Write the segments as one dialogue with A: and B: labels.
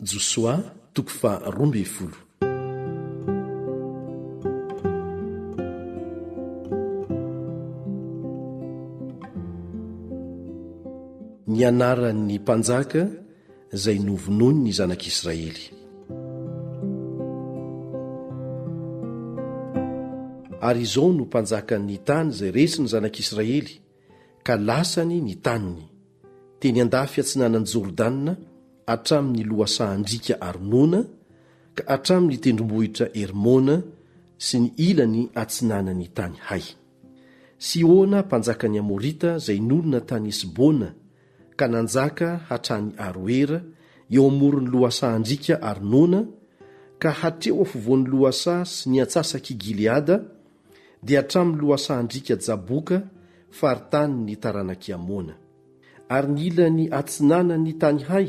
A: Josoa toko faha 12. Ny anaran'ny mpanjaka izay novonoiny ny zanak'Israely. Ary izao no mpanjakan'ny tany izay resin'ny zanak'Israely, ka lasany ny taniny, teny andafy atsinanan'i Jordana hatramin'ny lohasahan-driaka Arnona ka hatramin'ny tendrombohitra Hermona sy ny ilany atsinanan'ny tany Hay. Sihona mpanjakan'ny Amorita izay nonina tany Hesbona ka nanjaka hatrany Aroera eo amoron'ny lohasahan-driaka Arnona ka hatreo afovoan'ny lohasaha sy ny antsasak'i Gileada dia hatramin'ny lohasahan-driaka Jaboka, faritanin'ny taranak'i Amona. Ary ny ilany atsinanan'ny tany Hay,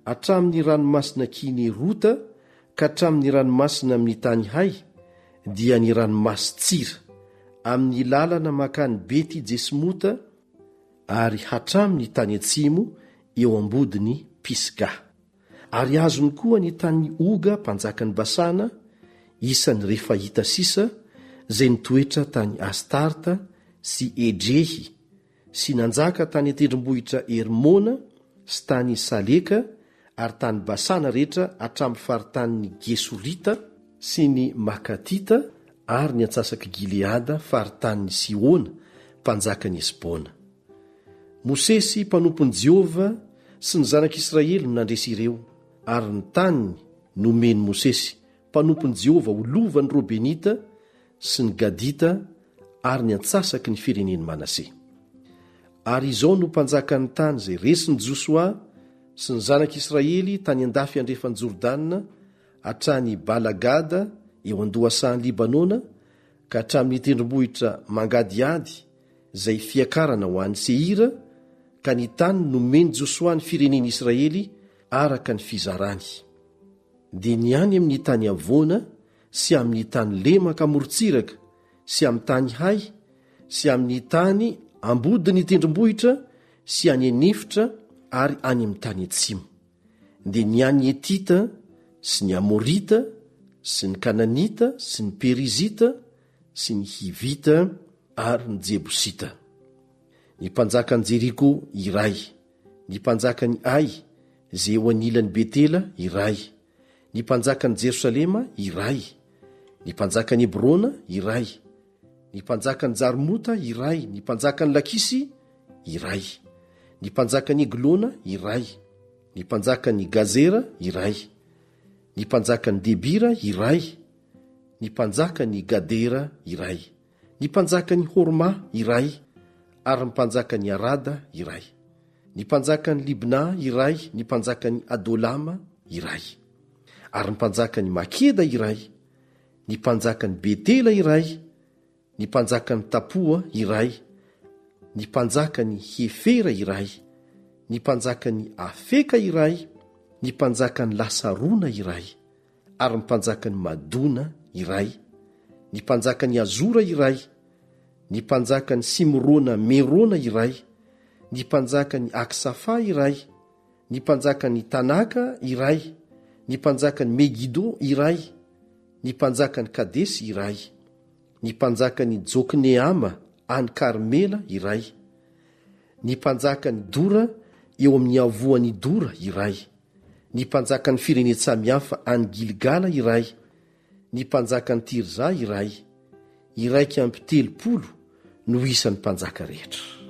A: hatramin'ny ranomasina Kinerota ka hatramin'ny ranomasina amin'ny tany Hay, dia ny ranomasin-tsira, amin'ny lalana mankany Beti-jesimota, ary hatramin'ny tany atsimo eo ambodin'i Pisga. Ary azony koa ny tanin'i Oga mpanjakan'i Basana, isan'ny Refaita sisa, izay nitoetra tany Astarta sy Edrehy, sy nanjaka tany an-tendrombohitra Hermona sy tany Saleka ary tany Basana rehetra hatramin'ny faritanin'ny Gesorita sy ny Makatita ary ny antsasak'i Gileada faritanin'i Sihona mpanjakan'i Hesbona. Mosesy mpanompon'i Jehovah sy ny zanak'Israely no nandresy ireo, ary ny taniny nomen'i Mosesy mpanompon'i Jehovah ho lovan'ny Robenita sy ny Gadita ary ny antsasaky ny firenen'i Manase. Ary izao no mpanjakan'ny tany izay resin'i Josoa sy ny zanak'Israely tany andafy andrefan'i Jordana hatrany Bala-gada eo an-dohasahan'i Libanona ka hatramin'ny tendrombohitra mangadihady izay fiakarana ho any Seira, ka ny tany nomen'i Josoa ny firenen'Israely araka ny fizarany. Dia ny any amin'ny tany havoana sy amin'ny tany lemaka amorontsiraka sy amin'ny tany hay sy amin'ny tany ambodin'ny tendrombohitra sy any an'efitra ary any amin'ny tany atsimo. Dia ny an'ny Hetita sy ny Amorita sy ny Kananita sy ny Perizita sy ny Hivita ary ny Jebosita. Ny mpanjakan'i Jeriko iray, ny mpanjakan'i Ay, izay eo anilan'i Betela iray, ny mpanjakan'i Jerosalema iray, ny mpanjakan'i Hebrona iray, ny mpanjakan'i Jarmota iray, ny mpanjakan'i Lakisy iray, ny mpanjakan'i Eglona iray, ny mpanjakan'i Gazera iray, ny mpanjakan'i Debira iray, ny mpanjakan'i Gadera iray, ny mpanjakan'i Horma iray, ary ny mpanjakan'i Arada iray, ny mpanjakan'i Libna iray, ny mpanjakan'i Adolama iray, ary ny mpanjakan'i Makeda iray, ny mpanjakan'i Betela iray, ny mpanjakan'i Tapoa iray, ny mpanjakan'i Hefera iray, ny mpanjakan'i Afeka iray, ny mpanjakan'i Lasarona iray, ary ny mpanjakan'i Madona iray, ny mpanjakan'i Hazora iray, ny mpanjakan'i Simrona Merona iray, ny mpanjakan'i Aksafa iray, ny mpanjakan'i Tanaka iray, ny mpanjakan'i Megido iray, ny mpanjakan'i Kadesy iray, ny mpanjakan'i Jokneama any Karmela iray, ny mpanjakan'i Dora eo amin'ny havoan'i Dora iray, ny mpanjakan'ny firenen-tsamihafa any Gilgala iray, ny mpanjakan'i Tirza iray, 31 no isan'ny mpanjaka rehetra.